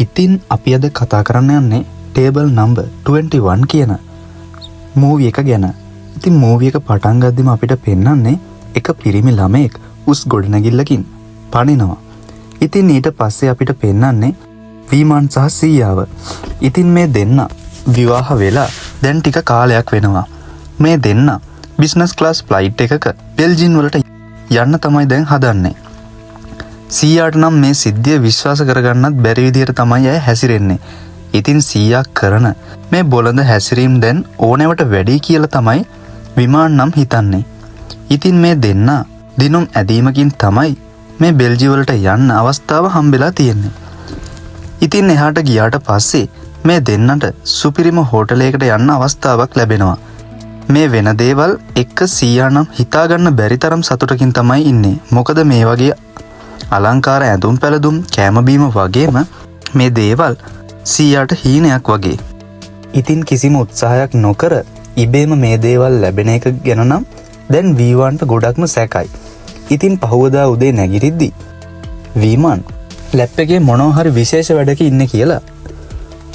ඉතින් අපි අද කතා කරන්න යන්නේ ටේබල් නම්බර් 21 කියන මූවි එක ගැන. ඉතින් මූවි එක පටන් ගද්දිම අපිට පෙන්වන්නේ එක පිරිමි ළමයෙක් උස් ගොඩනැගිල්ලකින් පනිනවා. ඉතින් ඊට පස්සේ අපිට පෙන්වන්නේ වීමාන් සහ සීයාව. ඉතින් මේ දෙන්න විවාහ වෙලා දැන් ටික කාලයක් වෙනවා. මේ දෙන්න බිස්නස් ක්ලාස් ෆ්ලයිට් එකක බෙල්ජින් වලට යන්න තමයි දැන් හදන්නේ. සීයාට නම් මේ සිද්ධිය විශ්වාස කරගන්නත් බැරි විදිහට තමයි ඇය හැසිරෙන්නේ. ඉතින් සීයා කරන මේ බොළඳ හැසිරීම් දැන් ඕනෑවට වැඩි කියලා තමයි විමාන් නම් හිතන්නේ. ඉතින් මේ දෙන්න දිනුම් ඇදීමකින් තමයි මේ බෙල්ජි වලට යන්න අවස්ථාව හම්බෙලා තියෙන්නේ. ඉතින් එහාට ගියාට පස්සේ මේ දෙන්නට සුපිරිම හෝටලයකට යන්න අවස්ථාවක් ලැබෙනවා. මේ වෙන දේවල් එක්ක සීයා නම් හිතාගන්න බැරි තරම් සතුටකින් තමයි ඉන්නේ. මොකද මේ වගේ අලංකාර ඇඳුම් පැළඳුම්, කෑම බීම වගේම මේ දේවල් සීයාට හීනයක් වගේ. ඉතින් කිසිම උත්සාහයක් නොකර ඉබේම මේ දේවල් ලැබෙන එක ගැන නම් දැන් වීවාන්ට ගොඩක්ම සැකයි. ඉතින් පහුවදා උදේ නැගිටිද්දි වීමාන් ලැප් එකේ මොනවා හරි විශේෂ වැඩක ඉන්නේ කියලා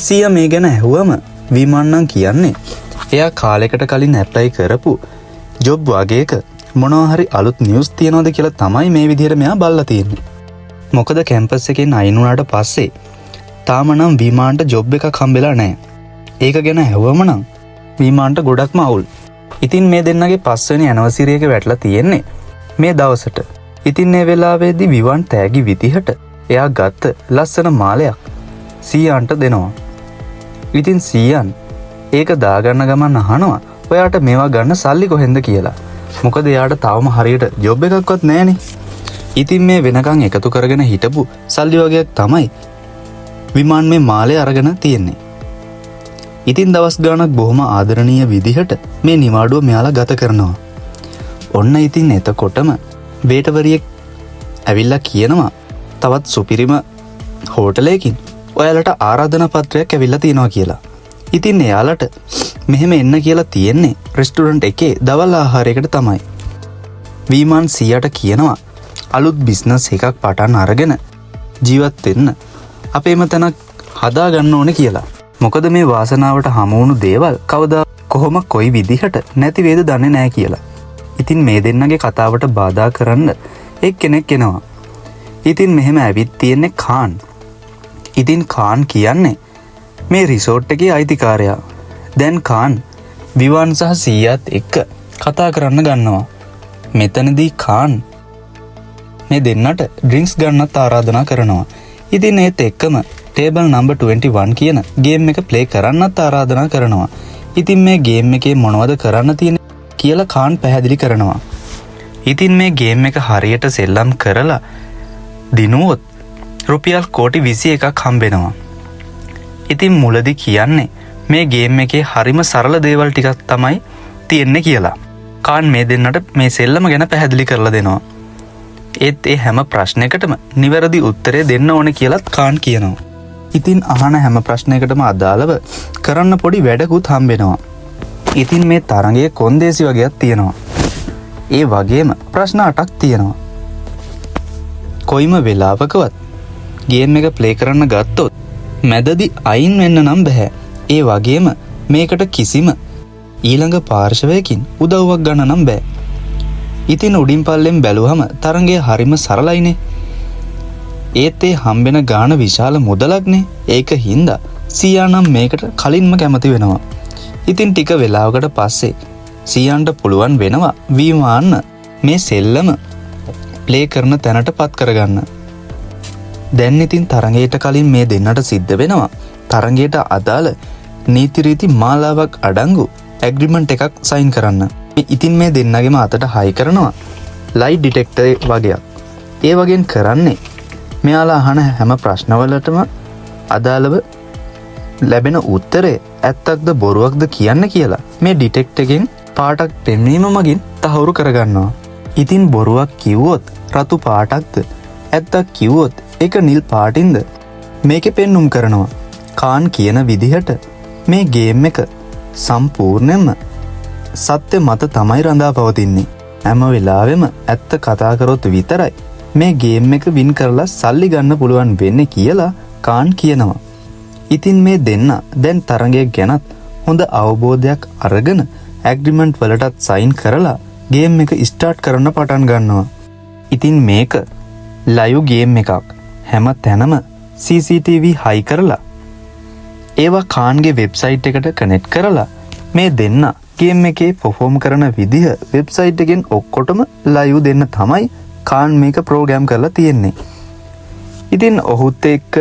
සීයා මේ ගැන ඇහුවම වීමාන් නම් කියන්නේ එයා කාලෙකට කලින් ඇප්ලයි කරපු ජොබ් වගේක මොනවා හරි අලුත් නිවුස් තියනවද කියලා තමයි මේ විදිහට මෙයා බලලා තියෙන්නේ. මොකද කැම්පස් එකෙන් අයින් වුණාට පස්සේ තාම නම් විමාන්ට ජොබ් එකක් හම්බෙලා නැහැ. ඒක ගැන ඇහුවම නම් විමාන්ට ගොඩක්ම අවුල්. ඉතින් මේ දෙන්නගේ පස්වෙනි ඇනිවර්සරි එක වැටලා තියෙන්නේ මේ දවසට. ඉතින් මේ වෙලාවේදී විවාන් තෑගි විදිහට එයා ගත්ත ලස්සන මාලයක් සීයාන්ට දෙනවා. ඉතින් සීයන් ඒක දාගන්න ගමන් අහනවා, ඔයාට මේවා ගන්න සල්ලි කොහෙන්ද කියලා. මොකද එයාට තවම හරියට ජොබ් එකක්වත් නෑනේ. ඉතින් මේ වෙනකන් එකතු කරගෙන හිටපු සල්ලි වගේක් තමයි විමාන් මේ මාලේ අරගෙන තියෙන්නේ. ඉතින් දවස් ගාණක් බොහොම ආදරණීය විදිහට මේ නිවාඩුව මෙයාලා ගත කරනවා. ඔන්න ඉතින් එතකොටම වේටර්වරියෙක් ඇවිල්ලා කියනවා, තවත් සුපිරිම හෝටලයකින් ඔයාලට ආරාධනා පත්‍රයක් ඇවිල්ලා තියෙනවා කියලා. ඉතින් එයාලට මෙහෙම එන්න කියලා තියෙන්නේ රෙස්ටුරන්ට් එකේ දවල් ආහාරයකට තමයි. වීමාන් සීයාට කියනවා, අලුත් බිස්නස් එකක් පටන් අරගෙන ජීවත් වෙන්න අපේම තැනක් හදා ගන්න ඕනේ කියලා. මොකද මේ වාසනාවට හමු වුණු දේවල් කවදා කොහොම කොයි විදිහට නැති වේද දන්නේ නෑ කියලා. ඉතින් මේ දෙන්නගේ කතාවට බාධා කරන්න එක්කෙනෙක් එනවා. ඉතින් මෙහෙම ඇවිත් තියෙන්නේ කාන්. ඉතින් කාන් කියන්නේ මේ රිසෝට් එකේ අයිතිකාරයා. දැන් කාන් විවාන් සහ සීයාත් එක්ක කතා කරන්න ගන්නවා. මෙතනදී කාන් මේ දෙන්නට ඩ්‍රින්ක්ස් ගන්නත් ආරාධනා කරනවා. ඉතින් ඒත් එක්කම ටේබල් නම්බර් 21 කියන ගේම් එක ප්ලේ කරන්නත් ආරාධනා කරනවා. ඉතින් මේ ගේම් එකේ මොනවද කරන්න තියෙන්නේ කියලා කාන් පැහැදිලි කරනවා. ඉතින් මේ ගේම් එක හරියට සෙල්ලම් කරලා දිනුවොත් රුපියල් කෝටි 21ක් හම්බෙනවා. ඉතින් මුලදි කියන්නේ මේ ගේම් එකේ හරිම සරල දේවල් ටිකක් තමයි තියෙන්නේ කියලා. කාන් මේ දෙන්නට මේ සෙල්ලම ගැන පැහැදිලි කරලා දෙනවා. ඒත් ඒ හැම ප්‍රශ්නයකටම නිවැරදි උත්තරේ දෙන්න ඕනේ කියලත් කාන් කියනවා. ඉතින් අහන හැම ප්‍රශ්නයකටම අදාළව කරන්න පොඩි වැඩකුත් හම්බෙනවා. ඉතින් මේ තරඟයේ කොන්දේසි වගේක් තියෙනවා. ඒ වගේම ප්‍රශ්න අටක් තියෙනවා. කොයිම වෙලාවකවත් ගේම් එක ප්ලේ කරන්න ගත්තොත් මැදදි අයින් වෙන්න නම් බැහැ. ඒ වගේම මේකට කිසිම ඊළඟ පාර්ශවයකින් උදව්වක් ගන්න නම් බෑ. ඉතින් උඩින් පල්ලෙන් බැලුවහම තරඟය හරිම සරලයිනේ. ඒත් ඒ හම්බෙන ගාන විශාල මුදලක්නේ. ඒක හින්දා සීයා නම් මේකට කලින්ම කැමති වෙනවා. ඉතින් ටික වෙලාවකට පස්සේ සීයාන්ට පුළුවන් වෙනවා වීමාන්න මේ සෙල්ලම ප්ලේ කරන තැනට පත් කරගන්න. දැන් ඉතින් තරඟයට කලින් මේ දෙන්නට සිද්ධ වෙනවා තරඟයට අදාළ නීති රීති මාලාවක් අඩංගු ඇග්‍රිමන්ට් එකක් සයින් කරන්න. ඉතින් මේ දෙන්නගේම අතට හයි කරනවා ලයි ඩිටෙක්ටර් වගේක්. ඒ වගේන් කරන්නේ මෙයාලා අහන හැම ප්‍රශ්නවලටම අදාළව ලැබෙන උත්තරේ ඇත්තක්ද බොරුවක්ද කියන්න කියලා මේ ඩිටෙක්ට් එකෙන් පාටක් පෙන්වීම මගින් තහවුරු කරගන්නවා. ඉතින් බොරුවක් කිව්වොත් රතු පාටක්ද, ඇත්තක් කිව්වොත් ඒක නිල් පාටින්ද මේකේ පෙන්නුම් කරනවා. කාන් කියන විදිහට මේ ගේම් එක සම්පූර්ණයෙන්ම සත්‍ය මත තමයි රඳා පවතින්නේ. හැම වෙලාවෙම ඇත්ත කතා කරොත් විතරයි මේ ගේම් එක වින් කරලා සල්ලි ගන්න පුළුවන් වෙන්නේ කියලා කාන් කියනවා. ඉතින් මේ දෙන්න දැන් තරඟය ගැනත් හොඳ අවබෝධයක් අරගෙන ඇග්‍රිමන්ට් වලටත් සයින් කරලා ගේම් එක ස්ටාර්ට් කරන්න පටන් ගන්නවා. ඉතින් මේක ලයිව් ගේම් එකක්. හැම තැනම CCTV හයි කරලා ඒවා කාන්ගේ වෙබ්සයිට් එකට කනෙක්ට් කරලා මේ දෙන්න ගේම් එකේ පර්ෆෝම් කරන විදිහ වෙබ්සයිට් එකෙන් ඔක්කොටම ලයිව් දෙන්න තමයි කාන් මේක ප්‍රෝග්‍රෑම් කරලා තියෙන්නේ. ඉතින් ඔහුත් එක්ක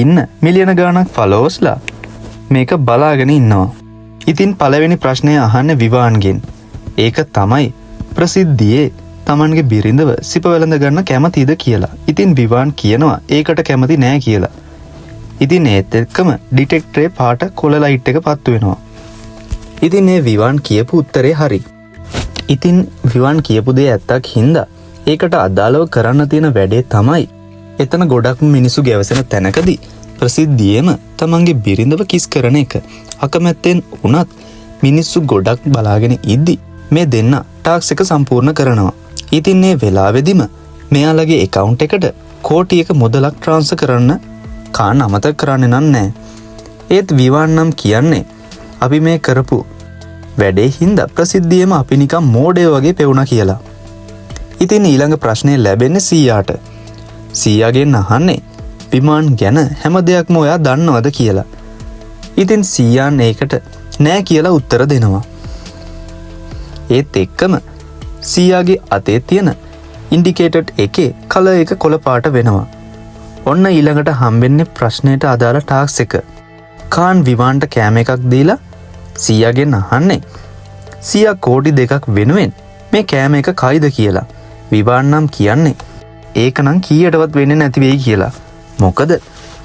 ඉන්න මිලියන ගාණක් ෆලෝවර්ස්ලා මේක බලාගෙන ඉන්නවා. ඉතින් පළවෙනි ප්‍රශ්නය අහන්නේ විවාන්ගෙන්. ඒක තමයි ප්‍රසිද්ධියේ තමන්ගේ බිරිඳව සිප වැළඳ ගන්න කැමතිද කියලා. ඉතින් විවාන් කියනවා ඒකට කැමති නෑ කියලා. ඉතින් ඒත් එක්කම ඩිටෙක්ටරේ පාට කොළ ලයිට් එක පත්තු වෙනවා. ඉතින් ඒ විවාන් කියපු උත්තරේ හරි. ඉතින් විවාන් කියපු දේ ඇත්තක් හින්දා ඒකට අදාළව කරන්න තියෙන වැඩේ තමයි එතන ගොඩක්ම මිනිස්සු ගැවසෙන තැනකදී ප්‍රසිද්ධියේම තමන්ගේ බිරිඳව කිස් කරන එක. අකමැත්තෙන් වුණත් මිනිස්සු ගොඩක් බලාගෙන ඉද්දි මේ දෙන්න ටාස්ක් එක සම්පූර්ණ කරනවා. ඉතින් මේ වෙලාවෙදිම මෙයාලගේ ඇකවුන්ට් එකට කෝටියක මුදලක් ට්‍රාන්ස්ෆර් කරන්න කාන් අමතක කරන්නේ නම් නෑ. ඒත් විවාන් නම් කියන්නේ අපි මේ කරපු වැඩේ හින්දා ප්‍රසිද්ධියේම අපි නිකන් මෝඩයෝ වගේ පෙවුණා කියලා. ඉතින් ඊළඟ ප්‍රශ්නය ලැබෙන්නේ සීයාට. සීයාගෙන් අහන්නේ විමාන් ගැන හැම දෙයක්ම ඔයා දන්නවද කියලා. ඉතින් සීයාන් ඒකට නෑ කියලා උත්තර දෙනවා. ඒත් එක්කම සීයාගේ අතේ තියෙන ඉන්ඩිකේටර් එකේ කලර් එක කොළ පාට වෙනවා. ඔන්න ඊළඟට හම්බෙන්නේ ප්‍රශ්නයට අදාළ ටාස්ක් එක. කාන් විවාන්ට කෑම එකක් දීලා සීයාගෙන් අහන්නේ සීයා කෝටි 2ක් වෙනුවෙන් මේ කෑම එක කයිද කියලා. විවාන් නම් කියන්නේ ඒක නම් කීයටවත් වෙන්නේ නැති වෙයි කියලා. මොකද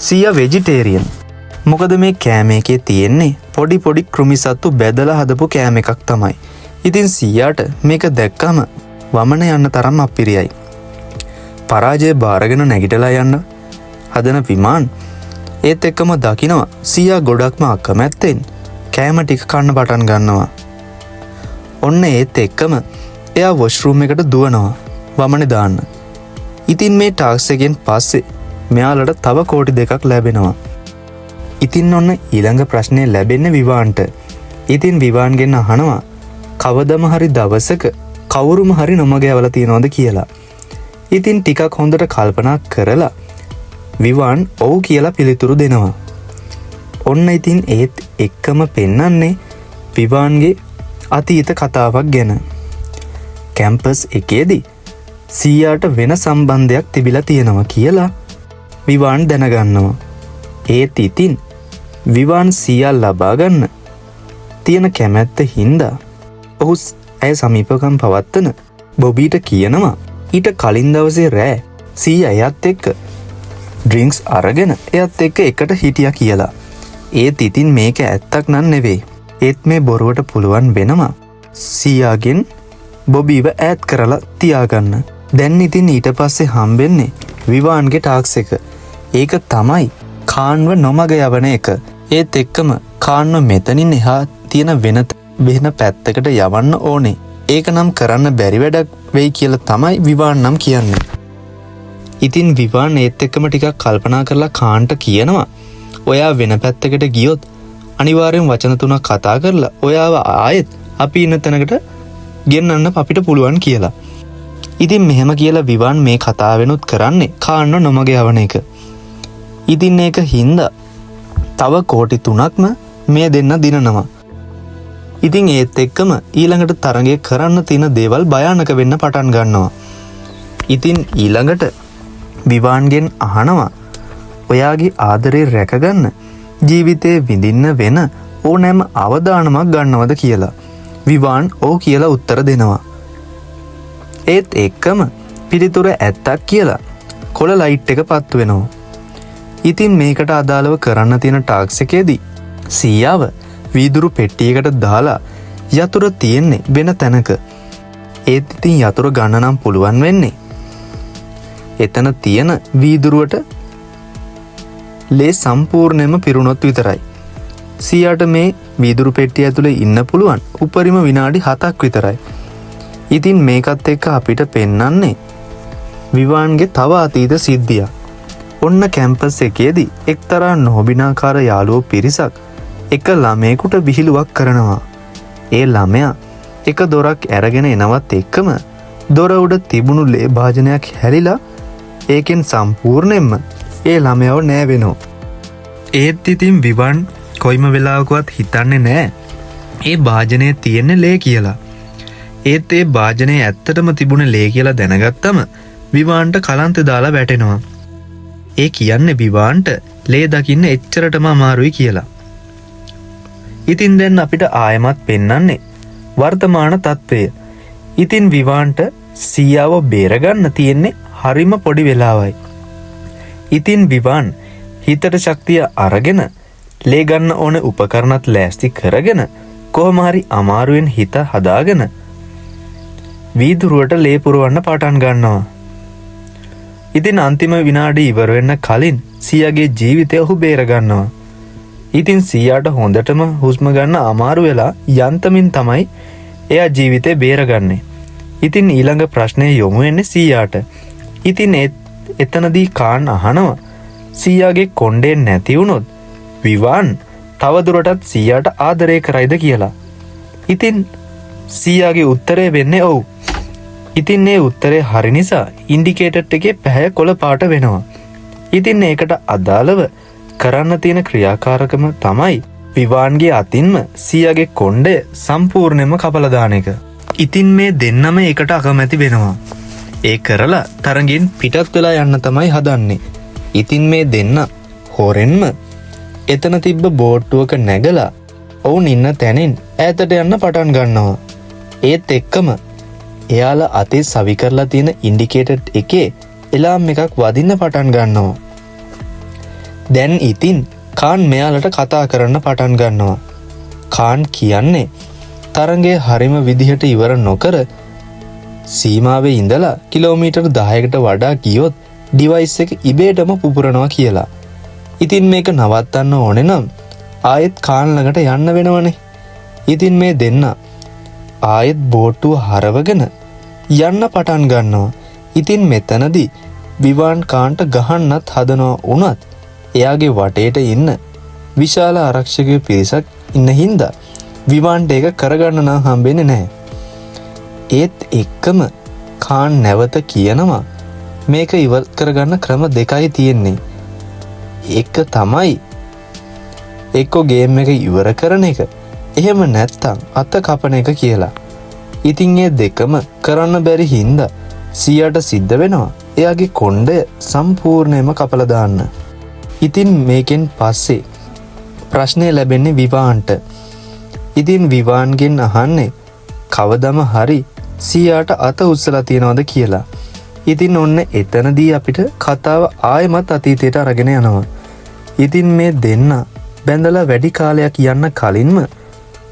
සීයා වෙජිටේරියන්. මොකද මේ කෑම එකේ තියෙන්නේ පොඩි පොඩි කෘමි සත්තු බැදලා හදපු කෑම එකක් තමයි. ඉතින් සීයාට මේක දැක්කම වමන යන්න තරම් අප්පිරියයි. පරාජය බාරගෙන නැගිටලා යන්න හදන විමාන් ඒත් එක්කම දකිනවා සීයා ගොඩක්ම අකමැත්තෙන් කෑම ටික කන්න පටන් ගන්නවා. ඔන්න ඒත් එක්කම එයා වොෂ්රූම් එකට දුවනවා වමනේ දාන්න. ඉතින් මේ ටාස්ක් එකෙන් පස්සේ මෙයාලට තව කෝටි 2ක් ලැබෙනවා. ඉතින් ඔන්න ඊළඟ ප්‍රශ්නය ලැබෙන්නේ විවාන්ට. ඉතින් විවාන්ගෙන් අහනවා කවදම හරි දවසක කවුරුම හරි නොමග යවලා තියනවද කියලා. ඉතින් ටිකක් හොඳට කල්පනා කරලා විවාන් ඔව් කියලා පිළිතුරු දෙනවා. ඔන්න ඉතින් ඒත් එක්කම පෙන්නන්නේ විවාන්ගේ අතීත කතාවක් ගැන. කැම්පස් එකේදී සීයාට වෙන සම්බන්ධයක් තිබිලා තියෙනවා කියලා විවාන් දැනගන්නවා. ඒත් ඉතින් විවාන් සීයා ලබා ගන්න තියෙන කැමැත්ත හින්දා ඔහු ඇය සමීපකම් පවත්වන බොබීට කියනවා ඊට කලින් දවසේ රෑ සීයා එයත් එක්ක ඩ්‍රින්ක්ස් අරගෙන එයත් එක්ක එකට හිටියා කියලා. ඒත් ඉතින් මේක ඇත්තක් නන් නෙවෙයි. ඒත් මේ බොරුවට පුළුවන් වෙනවා සීයාගෙන් බොබීව ඈත් කරලා තියාගන්න. දැන් ඉතින් ඊට පස්සේ හම්බෙන්නේ විවාන්ගේ ටාස්ක් එක. ඒක තමයි කාන්ව නොමග යවන එක. ඒත් එක්කම කාන්ව මෙතනින් එහා තියෙන වෙන වෙන පැත්තකට යවන්න ඕනේ. ඒක නම් කරන්න බැරි වැඩක් වෙයි කියලා තමයි විවාන් නම් කියන්නේ. ඉතින් විවාන් ඒත් එක්කම ටිකක් කල්පනා කරලා කාන්ට කියනවා ඔයා වෙන පැත්තකට ගියොත් අනිවාර්යෙන් වචන තුනක් කතා කරලා ඔයාව ආයෙත් අපි ඉන්න තැනකට ගෙන්නන්න අපිට පුළුවන් කියලා. ඉතින් මෙහෙම කියලා විවාන් මේ කතාවෙනුත් කරන්නේ කාන්ව නොමග යවන එක. ඉතින් ඒක හින්දා තව කෝටි 3ක්ම මේ දෙන්න දිනනවා. ඉතින් ඒත් එක්කම ඊළඟට තරඟය කරන්න තියෙන දේවල් භයානක වෙන්න පටන් ගන්නවා. ඉතින් ඊළඟට විවාන්ගෙන් අහනවා ඔයාගේ ආදරේ රැකගන්න ජීවිතේ විඳින්න වෙන ඕනෑම අවදානමක් ගන්නවද කියලා. විවාන් ඔව් කියලා උත්තර දෙනවා. ඒත් එක්කම පිළිතුර ඇත්තක් කියලා කොළ ලයිට් එක පත්තු වෙනවා. ඉතින් මේකට අදාළව කරන්න තියෙන ටාස්ක් එකේදී සීයාව වීදුරු පෙට්ටියකට දාලා යතුර තියෙන්නේ වෙන තැනක. ඒත් ඉතින් යතුර ගන්න නම් පුළුවන් වෙන්නේ එතන තියෙන වීදුරුවට ලේ සම්පූර්ණයෙන්ම පිරුණොත් විතරයි. සීයාට මේ වීදුරු පෙට්ටිය ඇතුලේ ඉන්න පුළුවන් උපරිම විනාඩි 7ක් විතරයි. ඉතින් මේකත් එක්ක අපිට පෙන්වන්නේ විවාන්ගේ තව අතීත සිද්ධියක්. ඔන්න කැම්පස් එකේදී එක්තරා නොබිනාකාර යාළුවෝ පිරිසක් එක ළමයෙකුට විහිළුවක් කරනවා. ඒ ළමයා එක දොරක් අරගෙන එනවත් එක්කම දොර උඩ තිබුණු ලේ භාජනයක් හැලිලා ඒකෙන් සම්පූර්ණයෙන්ම ඒ ළමයාව නෑ වෙනවා. ඒත් ඉතින් විවන් කොයිම වෙලාවකවත් හිතන්නේ නෑ ඒ භාජනයේ තියෙන්නේ ලේ කියලා. ඒත් ඒ භාජනයේ ඇත්තටම තිබුණ ලේ කියලා දැනගත්තම විවාන්ට කලන්ත දාලා වැටෙනවා. ඒ කියන්නේ විවාන්ට ලේ දකින්න එච්චරටම අමාරුයි කියලා. ඉතින් දැන් අපිට ආයමත් පෙන්වන්නේ වර්තමාන තත්ත්වය. ඉතින් විවාන්ට සීයාව බේරගන්න තියෙන්නේ හරිම පොඩි වෙලාවයි. ඉතින් විවාන් හිතට ශක්තිය අරගෙන ලේ ගන්න ඕන උපකරණත් ලෑස්ති කරගෙන කොහොම හරි අමාරුවෙන් හිත හදාගෙන වීදුරුවට ලේ පුරවන්න පටන් ගන්නවා. ඉතින් අන්තිම විනාඩි ඉවර වෙන්න කලින් සීයාගේ ජීවිතය ඔහු බේරගන්නවා. ඉතින් සීයාට හොඳටම හුස්ම ගන්න අමාරු වෙලා යන්තමින් තමයි එයා ජීවිතේ බේරගන්නේ. ඉතින් ඊළඟ ප්‍රශ්නය යොමු වෙන්නේ සීයාට. ඉතින් එතනදී කාන් අහනවා සීයාගේ කොණ්ඩේ නැති වුණොත් විවාන් තවදුරටත් සීයාට ආදරය කරයිද කියලා. ඉතින් සීයාගේ උත්තරය වෙන්නේ ඔව්. ඉතින් ඒ උත්තරේ හරි නිසා ඉන්ඩිකේටර් එකේ පැහැය කොළ පාට වෙනවා. ඉතින් ඒකට අදාළව කරන්න තියෙන ක්‍රියාකාරකම තමයි විවාන්ගේ අතින්ම සීයාගේ කොණ්ඩය සම්පූර්ණයෙන්ම කපලා දාන එක. ඉතින් මේ දෙන්නම ඒකට අකමැති වෙනවා. ඒ කරලා තරගෙන් පිටත් වෙලා යන්න තමයි හදන්නේ. ඉතින් මේ දෙන්න හොරෙන්ම එතන තිබ්බ බෝට්ටුවක නැගලා ඔවුන් ඉන්න තැනින් ඈතට යන්න පටන් ගන්නවා. ඒත් එක්කම එයාලා අතේ සවි කරලා තියෙන ඉන්ඩිකේටර් එකේ එලාම් එකක් වදින්න පටන් ගන්නවා. දැන් ඉතින් කාන් මෙයාලට කතා කරන්න පටන් ගන්නවා. කාන් කියන්නේ තරඟය හරිම විදිහට ඉවර නොකර සීමාවේ ඉඳලා කිලෝමීටර් 10කට වඩා ගියොත් ඩිවයිස් එක ඉබේටම පුපුරනවා කියලා. ඉතින් මේක නවත්තන්න ඕනේ නම් ආයෙත් කාන් ළඟට යන්න වෙනවනේ. ඉතින් මේ දෙන්න ආයෙත් බෝට්ටුව හරවගෙන යන්න පටන් ගන්නවා. ඉතින් මෙතනදී විවාන් කාන්ට ගහන්නත් හදනවා වුණත් එයාගේ වටේට ඉන්න විශාල ආරක්ෂක පිරිසක් ඉන්න හින්දා විවාන්ට ඒක කරගන්න නම් හම්බෙන්නේ නැහැ. ඒත් එක්කම කාන් නැවත කියනවා මේක ඉවත් කරගන්න ක්‍රම දෙකයි තියෙන්නේ. එක තමයි එක්කෝ ගේම් එක ඉවර කරන එක. එහෙම නැත්තම් අත කපන එක කියලා. ඉතින් ඒ දෙකම කරන්න බැරි හින්දා සීයාට සිද්ධ වෙනවා එයාගේ කොණ්ඩය සම්පූර්ණයෙන්ම කපලා දාන්න. ඉතින් මේකෙන් පස්සේ ප්‍රශ්නය ලැබෙන්නේ විවාන්ට. ඉතින් විවාන්ගෙන් අහන්නේ කවදම හරි සීයාට අත උස්සලා තියනවද කියලා. ඉතින් ඔන්න එතනදී අපිට කතාව ආයෙමත් අතීතයට අරගෙන යනවා. ඉතින් මේ දෙන්න බැඳලා වැඩි කාලයක් යන්න කලින්ම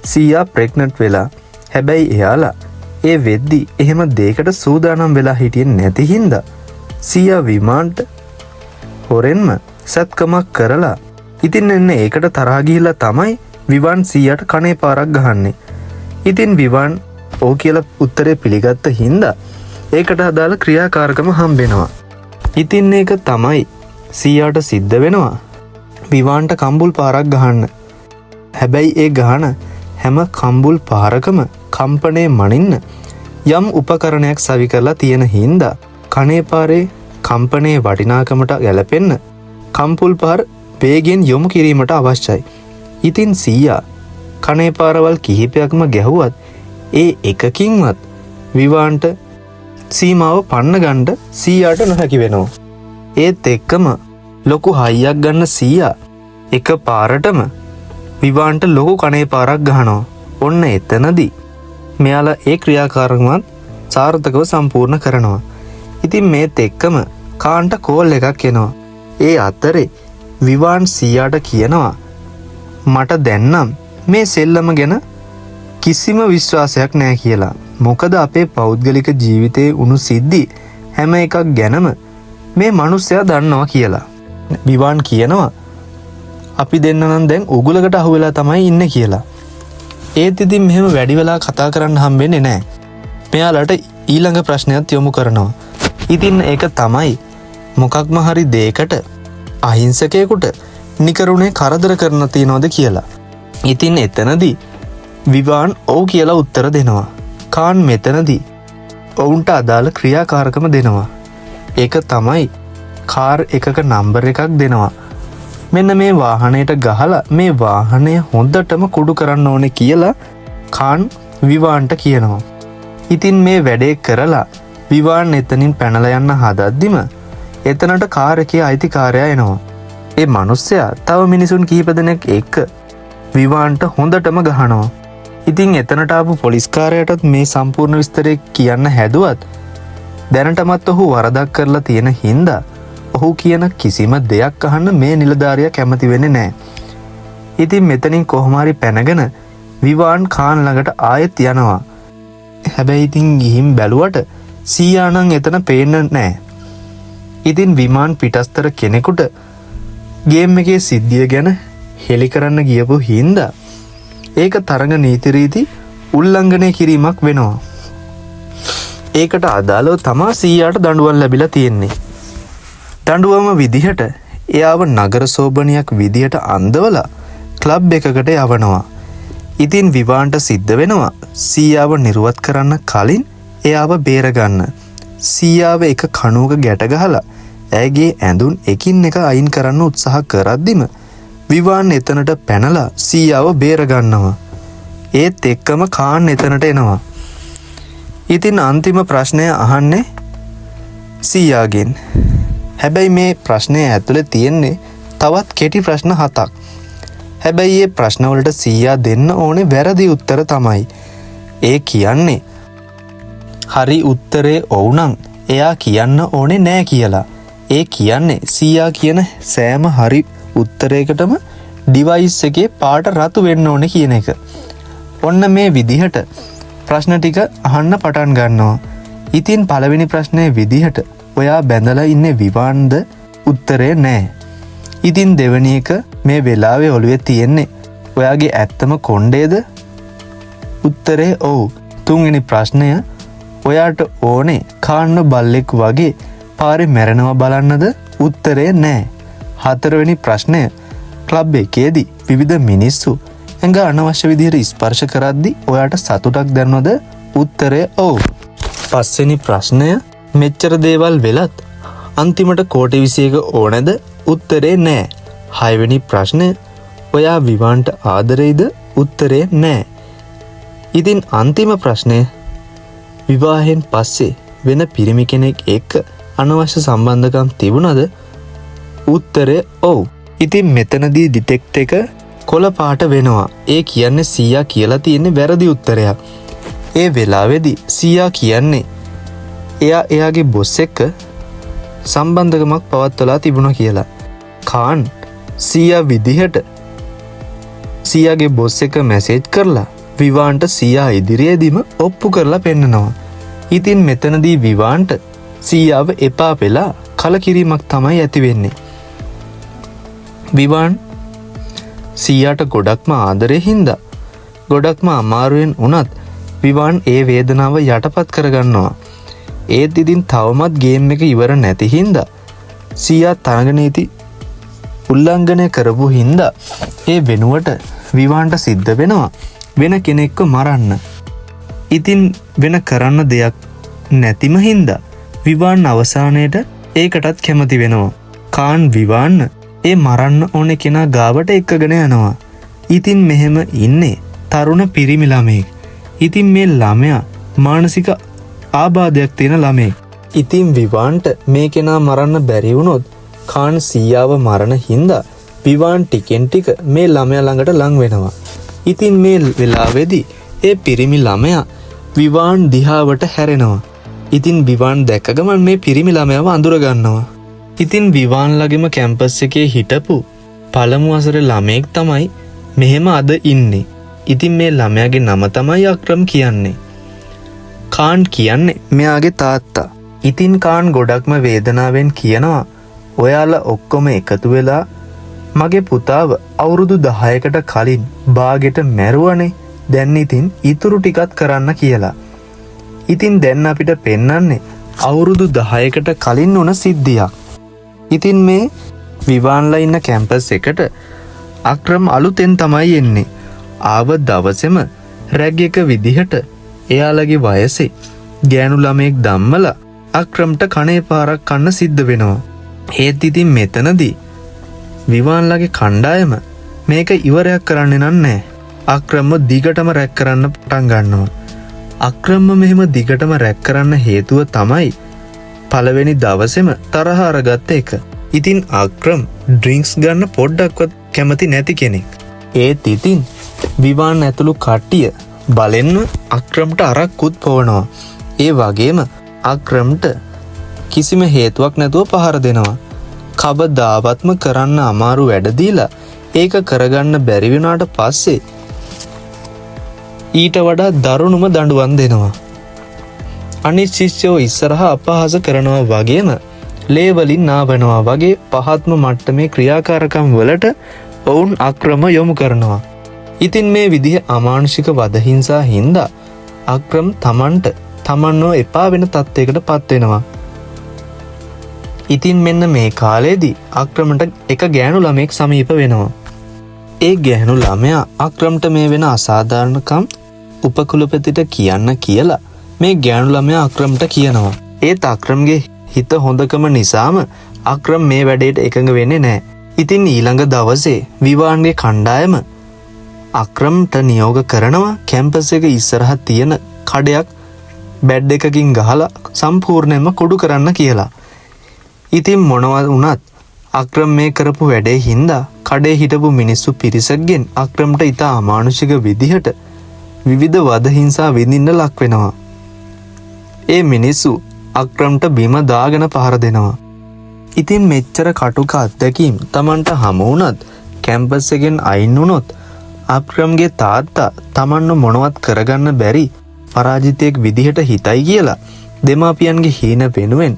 සීයා ප්‍රෙග්නන්ට් වෙලා. හැබැයි එයාලා ඒ වෙද්දි එහෙම දෙයකට සූදානම් වෙලා හිටියේ නැති හින්දා සීයා විමාන්ට හොරෙන්ම සැත්කමක් කරලා ඉතින් එන්න ඒකට තරහා ගිහිල්ලා තමයි විවාන් සීයාට කනේ පාරක් ගහන්නේ. ඉතින් විවාන් ඕ කියලා උත්තරේ පිළිගත්ත හින්දා ඒකට අදාළ ක්‍රියාකාරකම හම්බෙනවා. ඉතින් ඒක තමයි සීයාට සිද්ධ වෙනවා විවාන්ට කම්බුල් පාරක් ගහන්න. හැබැයි ඒ ගහන හැම කම්බුල් පාරකම කම්පණය මනින්න යම් උපකරණයක් සවි කරලා තියෙන හින්දා කනේ පාරේ කම්පණයේ වටිනාකමට ගැලපෙන්න කම්පුල් පාර වේගෙන් යොමු කිරීමට අවශ්‍යයි. ඉතින් සීයා කනේ පාරවල් කිහිපයක්ම ගැහුවත් ඒ එකකින්වත් විවාන්ට සීමාව පන්න ගන්න සීයාට නොහැකි වෙනවා. ඒත් එක්කම ලොකු හයියක් ගන්න සීයා එක පාරටම විවාන්ට ලොකු කනේ පාරක් ගහනවා. ඔන්න එතනදී මෙයාලා ඒ ක්‍රියාකාරකමත් සාර්ථකව සම්පූර්ණ කරනවා. ඉතින් මේත් එක්කම කාන්ට කෝල් එකක් එනවා. ඒ අතරේ විවාන් සීයාට කියනවා මට දැන් නම් මේ සෙල්ලම ගැන කිසිම විශ්වාසයක් නෑ කියලා. මොකද අපේ පෞද්ගලික ජීවිතයේ වුණු සිද්ධි හැම එකක් ගැනම මේ මනුස්සයා දන්නවා කියලා. විවාන් කියනවා අපි දෙන්න නම් දැන් උගුලකට අහු වෙලා තමයි ඉන්නේ කියලා. ඒත් ඉතින් මෙහෙම වැඩි වෙලා කතා කරන්න හම්බෙන්නේ නෑ. මෙයාලට ඊළඟ ප්‍රශ්නයත් යොමු කරනවා. ඉතින් ඒක තමයි මොකක්ම හරි දෙයකට අහිංසකයෙකුට නිකරුණේ කරදර කරන තියනවද කියලා. ඉතින් එතනදී විවාන් ඔව් කියලා උත්තර දෙනවා. කාන් මෙතනදී ඔවුන්ට අදාළ ක්‍රියාකාරකම දෙනවා. ඒක තමයි කාර් එකක නම්බර් එකක් දෙනවා. මෙන්න මේ වාහනයට ගහලා මේ වාහනය හොඳටම කුඩු කරන්න ඕනේ කියලා කාන් විවාන්ට කියනවා. ඉතින් මේ වැඩේ කරලා විවාන් එතනින් පැනලා යන්න හදද්දිම එතනට කාර් එකේ අයිතිකාරයා එනවා. ඒ මනුස්සයා තව මිනිසුන් කිහිප දෙනෙක් එක්ක විවාන්ට හොඳටම ගහනවා. ඉතින් එතනට ආපු පොලිස්කාරයාටත් මේ සම්පූර්ණ විස්තරය කියන්න හැදුවත් දැනටමත් ඔහු වරදක් කරලා තියෙන හින්දා ඔහු කියන කිසිම දෙයක් අහන්න මේ නිලධාරියා කැමති වෙන්නේ නෑ. ඉතින් මෙතනින් කොහොම හරි පැනගෙන විවාන් කාන් ළඟට ආයෙත් යනවා. හැබැයි ඉතින් ගිහින් බැලුවට සීයා නම් එතන පේන්න නෑ. ඉතින් විමාන් පිටස්තර කෙනෙකුට ගේම් එකේ සිද්ධිය ගැන හෙළි කරන්න ගියපු හින්දා ඒක තරඟ නීති රීති උල්ලංඝනය කිරීමක් වෙනවා. ඒකට අදාළව තමා සීයාට දඬුවම් ලැබිලා තියෙන්නේ. දඬුවම විදිහට එයාව නගර සෝබනියක් විදිහට අන්දවලා ක්ලබ් එකකට යවනවා. ඉතින් විවාන්ට සිද්ධ වෙනවා සීයාව නිරුවත් කරන්න කලින් එයාව බේරගන්න. සීයාව එක කණුවක ගැට ගහලා ඇයගේ ඇඳුම් එකින් එක අයින් කරන්න උත්සාහ කරද්දිම විවාන් එතනට පැනලා සීයාව බේරගන්නවා. ඒත් එක්කම කාන් එතනට එනවා. ඉතින් අන්තිම ප්‍රශ්නය අහන්නේ සීයාගෙන්. හැබැයි මේ ප්‍රශ්නය ඇතුලේ තියෙන්නේ තවත් කෙටි ප්‍රශ්න 7ක්. හැබැයි මේ ප්‍රශ්න වලට සීයා දෙන්න ඕනේ වැරදි උත්තර තමයි. ඒ කියන්නේ හරි උත්තරේ ඔව් නම් එයා කියන්න ඕනේ නෑ කියලා. ඒ කියන්නේ සීයා කියන සෑම හරි උත්තරයකටම ඩිවයිස් එකේ පාට රතු වෙන්න ඕනේ කියන එක. ඔන්න මේ විදිහට ප්‍රශ්න ටික අහන්න පටන් ගන්නවා. ඉතින් පළවෙනි ප්‍රශ්නය විදිහට ඔයා බැඳලා ඉන්නේ විවාන්ද? උත්තරේ නෑ. ඉතින් දෙවෙනි එක මේ වෙලාවේ ඔළුවේ තියෙන්නේ ඔයාගේ ඇත්තම කොණ්ඩේද? උත්තරේ ඔව්. තුන්වෙනි ප්‍රශ්නය ඔයාට ඕනේ කාන්න බල්ලෙක් වගේ පාරේ මැරෙනවා බලන්නද? උත්තරේ නෑ. හතරවෙනි ප්‍රශ්නය ක්ලබ් එකේදී විවිධ මිනිස්සු ඇඟ අනවශ්‍ය විදිහට ස්පර්ශ කරද්දි ඔයාට සතුටක් දැනුණද? උත්තරය ඔව්. පස්වෙනි ප්‍රශ්නය මෙච්චර දේවල් වෙලත් අන්තිමට කෝටි 21 ඕනද? උත්තරේ නෑ. හයවෙනි ප්‍රශ්නය ඔයා විවාන්ට ආදරෙයිද? උත්තරේ නෑ. ඉතින් අන්තිම ප්‍රශ්නය විවාහයෙන් පස්සේ වෙන පිරිමි කෙනෙක් එක්ක අනවශ්‍ය සම්බන්ධකම් තිබුණද? උත්තරය ඔව්. ඉතින් මෙතනදී ඩිටෙක්ට් එක කොළ පාට වෙනවා. ඒ කියන්නේ සීයා කියලා තියෙන්නේ වැරදි උත්තරයක්. ඒ වෙලාවේදී සීයා කියන්නේ එයා එයාගේ බොස් එක්ක සම්බන්ධකමක් පවත්වලා තිබුණා කියලා. කාන් සීයා විදිහට සීයාගේ බොස් එක මැසේජ් කරලා විවාන්ට සීයා ඉදිරියේදීම ඔප්පු කරලා පෙන්නනවා. ඉතින් මෙතනදී විවාන්ට සීයාව එපා වෙලා කලකිරීමක් තමයි ඇති වෙන්නේ. විවාන් සීයාට ගොඩක්ම ආදරේ හින්දා ගොඩක්ම අමාරුවෙන් වුණත් විවාන් ඒ වේදනාව යටපත් කරගන්නවා. ඒත් ඉතින් තවමත් ගේම් එක ඉවර නැති හින්දා සීයා තරඟ නීති උල්ලංඝනය කරපු හින්දා ඒ වෙනුවට විවාන්ට සිද්ධ වෙනවා වෙන කෙනෙක්ව මරන්න. ඉතින් වෙන කරන්න දෙයක් නැතිම හින්දා විවාන් අවසානයේට ඒකටත් කැමති වෙනවා. කාන් විවාන්න ඒ මරන්න ඕනේ කෙනා ගාවට එක්කගෙන යනවා. ඉතින් මෙහෙම ඉන්නේ තරුණ පිරිමි ළමයෙක්. ඉතින් මේ ළමයා මානසික ආබාධයක් තියෙන ළමයෙක්. ඉතින් විවාන්ට මේ කෙනා මරන්න බැරි වුණොත් කාන් සීයාව මරණ හින්දා විවාන් ටිකෙන් ටික මේ ළමයා ළඟට ලං වෙනවා. ඉතින් මේ වෙලාවේදී ඒ පිරිමි ළමයා විවාන් දිහාවට හැරෙනවා. ඉතින් විවාන් දැක්ක ගමන් මේ පිරිමි ළමයාව අඳුර ගන්නවා. ඉතින් විවාන් ළඟම කැම්පස් එකේ හිටපු පළමු වසරේ ළමයෙක් තමයි මෙහෙම අද ඉන්නේ. ඉතින් මේ ළමයාගේ නම තමයි අක්‍රම් කියන්නේ. කාන් කියන්නේ මෙයාගේ තාත්තා. ඉතින් කාන් ගොඩක්ම වේදනාවෙන් කියනවා ඔයාලා ඔක්කොම එකතු වෙලා මගේ පුතාව අවුරුදු 10කට කලින් බාගෙට මැරුවනේ. දැන් ඉතින් ඉතුරු ටිකත් කරන්න කියලා. ඉතින් දැන් අපිට පෙන්වන්නේ අවුරුදු 10කට කලින් වුණ සිද්ධියක්. ඉතින් මේ විවාන්ලා ඉන්න කැම්පස් එකට අක්‍රම් අලුතෙන් තමයි එන්නේ. ආව දවසෙම රැග් එක විදිහට එයාලගේ වයසේ ගෑනු ළමයෙක් දම්මලා අක්‍රම්ට කනේ පාරක් කන්න සිද්ධ වෙනවා. ඒත් ඉතින් මෙතනදී විවාන්ලගේ කණ්ඩායම මේක ඉවරයක් කරන්නේ නෑ. අක්‍රම්ව දිගටම රැක් කරන්න පටන් ගන්නවා. අක්‍රම්ව මෙහෙම දිගටම රැක් කරන්න හේතුව තමයි පළවෙනි දවසේම තරහ අරගත්ත එක. ඉතින් අක්‍රම් ඩ්‍රින්ක්ස් ගන්න පොඩ්ඩක්වත් කැමති නැති කෙනෙක්. ඒත් ඉතින් විවාන් ඇතුළු කට්ටිය බලෙන්ම අක්‍රම්ට අරක්කුත් පොවනවා. ඒ වගේම අක්‍රම්ට කිසිම හේතුවක් නැතුව පහර දෙනවා. කවදාවත්ම කරන්න අමාරු වැඩ දීලා ඒක කරගන්න බැරි වුණාට පස්සේ ඊට වඩා දරුණුම දඬුවම් දෙනවා. අනිත් ශිෂ්‍යයෝ ඉස්සරහා අපහාස කරනවා වගේම ලේ වලින් නාවනවා වගේ පහත්ම මට්ටමේ ක්‍රියාකාරකම් වලට ඔවුන් අක්‍රම යොමු කරනවා. ඉතින් මේ විදිහ අමානුෂික වදහිංසා හින්දා අක්‍රම් තමන්ට තමන්ව එපා වෙන තත්ත්වයකට පත් වෙනවා. ඉතින් මෙන්න මේ කාලේදී අක්‍රමට එක ගෑනු ළමයෙක් සමීප වෙනවා. ඒ ගැහැණු ළමයා අක්‍රම්ට මේ වෙන අසාධාරණකම් උපකුලපතිට කියන්න කියලා මේ ගෑනු ළමයා අක්‍රම්ට කියනවා. ඒත් අක්‍රම්ගේ හිත හොඳකම නිසාම අක්‍රම් මේ වැඩේට එකඟ වෙන්නේ නැහැ. ඉතින් ඊළඟ දවසේ විවාන්ගේ කණ්ඩායම අක්‍රම්ට නියෝග කරනවා කැම්පස් එක ඉස්සරහ තියෙන කඩයක් බැඩ් එකකින් ගහලා සම්පූර්ණයෙන්ම කුඩු කරන්න කියලා. ඉතින් මොනවා වුණත් අක්‍රම් මේ කරපු වැඩේ හින්දා කඩේ හිටපු මිනිස්සු පිරිසක්ගෙන් අක්‍රම්ට ඉතා අමානුෂික විදිහට විවිධ වද හිංසා විඳින්න ලක් වෙනවා. ඒ මිනිස්සු අක්‍රම්ට බිම දාගෙන පහර දෙනවා. ඉතින් මෙච්චර කටුක අත්දැකීම් තමන්ට හමු වුණත් කැම්පස් එකෙන් අයින් වුණොත් අක්‍රම්ගේ තාත්තා තමන්ව මොනවත් කරගන්න බැරි පරාජිතයෙක් විදිහට හිතයි කියලා දෙමාපියන්ගේ හීන වෙනුවෙන්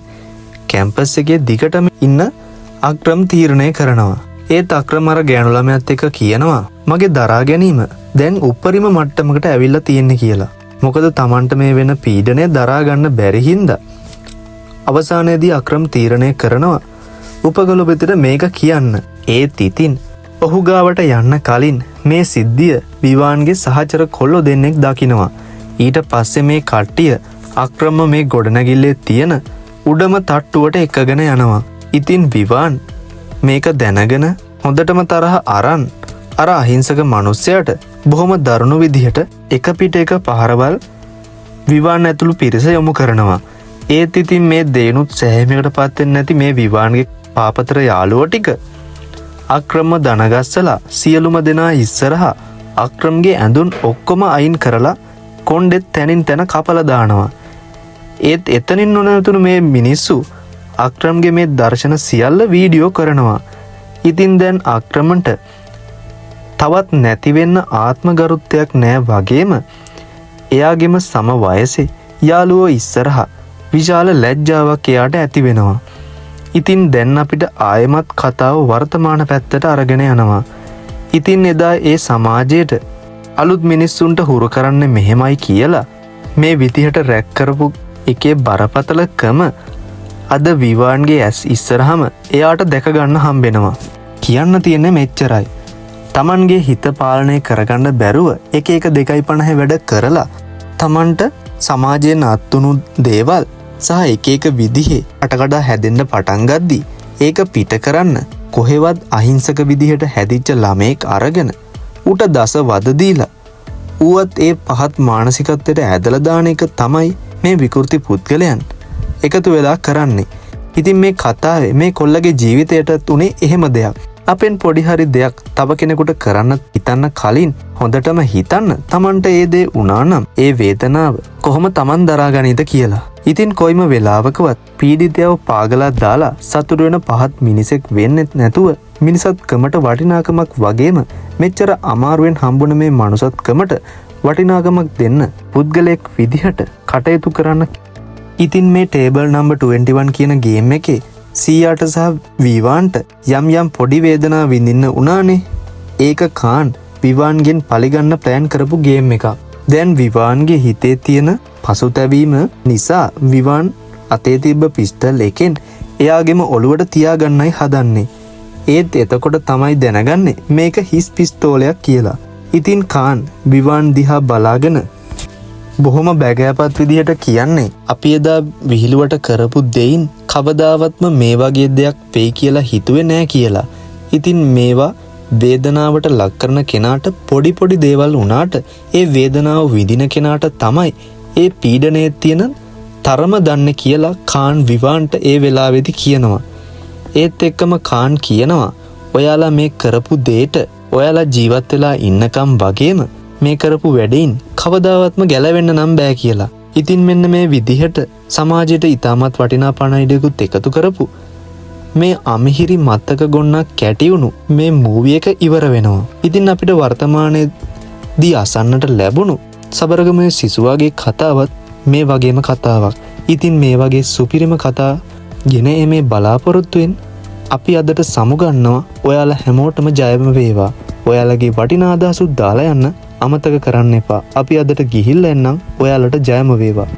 කැම්පස් එකේ දිගටම ඉන්න අක්‍රම් තීරණය කරනවා. ඒත් අක්‍රම් අර ගෑනු ළමයාත් එක්ක කියනවා මගේ දරා ගැනීම දැන් උපරිම මට්ටමකට ඇවිල්ලා තියෙන්නේ කියලා. මොකද තමන්ට මේ වෙන පීඩනය දරා ගන්න බැරි හින්දා අවසානයේදී අක්‍රම් තීරණය කරනවා උපකුලපතිට මේක කියන්න. ඒත් ඉතින් ඔහු ගාවට යන්න කලින් මේ සිද්ධිය විවාන්ගේ සහචර කොල්ලෝ දෙන්නෙක් දකිනවා. ඊට පස්සේ මේ කට්ටිය අක්‍රම මේ ගොඩනැගිල්ලේ තියෙන උඩම තට්ටුවට එක්කගෙන යනවා. ඉතින් විවාන් මේක දැනගෙන හොඳටම තරහ අරන් අර අහිංසක මනුස්සයාට බොහොම දරුණු විදිහට එක පිට එක පහරවල් විවාන් ඇතුළු පිරිස යොමු කරනවා. ඒත් ඉතින් මේ දේනුත් සෑහීමකට පත් වෙන්නේ නැති මේ විවාන්ගේ පාපතර යාළුවෝ ටික අක්‍රම දනගස්සලා සියලුම දෙනා ඉස්සරහා අක්‍රම්ගේ ඇඳුම් ඔක්කොම අයින් කරලා කොණ්ඩෙත් තැනින් තැන කපලා දානවා. ඒත් එතනින් නොනැවතුණු මේ මිනිස්සු අක්‍රම්ගේ මේ දර්ශන සියල්ල වීඩියෝ කරනවා. ඉතින් දැන් අක්‍රමන්ට තවත් නැති වෙන්න ආත්මගරුත්වයක් නෑ වගේම එයාගෙම සම වයසේ යාළුවෝ ඉස්සරහා විශාල ලැජ්ජාවක් එයාට ඇති වෙනවා. ඉතින් දැන් අපිට ආයෙමත් කතාව වර්තමාන පැත්තට අරගෙන යනවා. ඉතින් එදා ඒ සමාජයට අලුත් මිනිස්සුන්ට හුරු කරන්න මෙහෙමයි කියලා මේ විදිහට රැක් කරපු එකේ බරපතලකම අද විවාන්ගේ ඇස් ඉස්සරහම එයාට දැක ගන්න හම්බෙනවා. කියන්න තියෙන්නේ මෙච්චරයි. තමන්ගේ හිත පාලනය කරගන්න බැරුව එක එක 2.50 වැඩ කරලා තමන්ට සමාජයෙන් අත්වුණු දේවල් සහ එක එක විදිහේ අටකඩා හැදෙන්න පටන් ගද්දි ඒක පිට කරන්න කොහෙවත් අහිංසක විදිහට හැදිච්ච ළමයෙක් අරගෙන ඌට දස වද දීලා ඌවත් ඒ පහත් මානසිකත්වයට ඇදලා දාන එක තමයි මේ විකෘති පුද්ගලයන් එකතු වෙලා කරන්නේ. ඉතින් මේ කතාවේ මේ කොල්ලගේ ජීවිතයටත් උනේ එහෙම දෙයක්. අපෙන් පොඩි හරි දෙයක් තව කෙනෙකුට කරන්න හිතන්න කලින් හොඳටම හිතන්න තමන්ට ඒ දේ වුණා නම් ඒ වේදනාව කොහොම තමන් දරා ගනීද කියලා. ඉතින් කොයිම වෙලාවකවත් පීඩිතයව පාගලා දාලා සතුටු වෙන පහත් මිනිසෙක් වෙන්නෙත් නැතුව මිනිසත්කමට වටිනාකමක් වගේම මෙච්චර අමාරුවෙන් හම්බුන මේ මනුසත්කමට වටිනාකමක් දෙන්න පුද්ගලයෙක් විදිහට කටයුතු කරන්න. ඉතින් මේ ටේබල් නම්බර් 21 කියන ගේම් එකේ සීයාට සහ විවාන්ට යම් යම් පොඩි වේදනා විඳින්න උනානේ. ඒක කාන් විවාන්ගෙන් පලිගන්න ප්ලෑන් කරපු ගේම් එකක්. දැන් විවාන්ගේ හිතේ තියෙන පසුතැවීම නිසා විවාන් අතේ තිබ්බ පිස්ටල් එකෙන් එයාගෙම ඔළුවට තියාගන්නයි හදන්නේ. ඒත් එතකොට තමයි දැනගන්නේ මේක හිස් පිස්තෝලයක් කියලා. ඉතින් කාන් විවාන් දිහා බලාගෙන බොහොම බැගෑපත් විදිහට කියන්නේ, අපි එදා විහිළුවට කරපු දෙයින් කවදාවත්ම මේ වගේ දෙයක් වෙයි කියලා හිතුවේ නෑ කියලා. ඉතින් මේවා වේදනාවට ලක් කරන කෙනාට පොඩි පොඩි දේවල් වුණාට ඒ වේදනාව විඳින කෙනාට තමයි ඒ පීඩනයේ තියෙන තරම දන්නේ කියලා කාන් විවාන්ට ඒ වෙලාවේදී කියනවා. ඒත් එක්කම කාන් කියනවා, ඔයාලා මේ කරපු දේට ඔයාලා ජීවත් වෙලා ඉන්නකම් වගේම මේ කරපු වැඩෙයින් කවදාවත්ම ගැලවෙන්න නම් බෑ කියලා. ඉතින් මෙන්න මේ විදිහට සමාජයට ඉතාමත් වටිනා පණිවිඩයකුත් එකතු කරපු මේ අමිහිරි මතක ගොන්නක් කැටි වුණු මේ මූවි එක ඉවර වෙනවා. ඉතින් අපිට වර්තමානයේදී අසන්නට ලැබුණු සබරගමුවේ සිසුවාගේ කතාවත් මේ වගේම කතාවක්. ඉතින් මේ වගේ සුපිරිම කතා ගෙන එමේ බලාපොරොත්තුවෙන් අපි අදට සමුගන්නවා. ඔයාලා හැමෝටම ජයම වේවා. ඔයාලගේ වටිනා අදහසුත් දාලා යන්න අමතක කරන්න එපා. අපි අදට ගිහිල්ලා එන්නම්. ඔයාලට ජයම වේවා.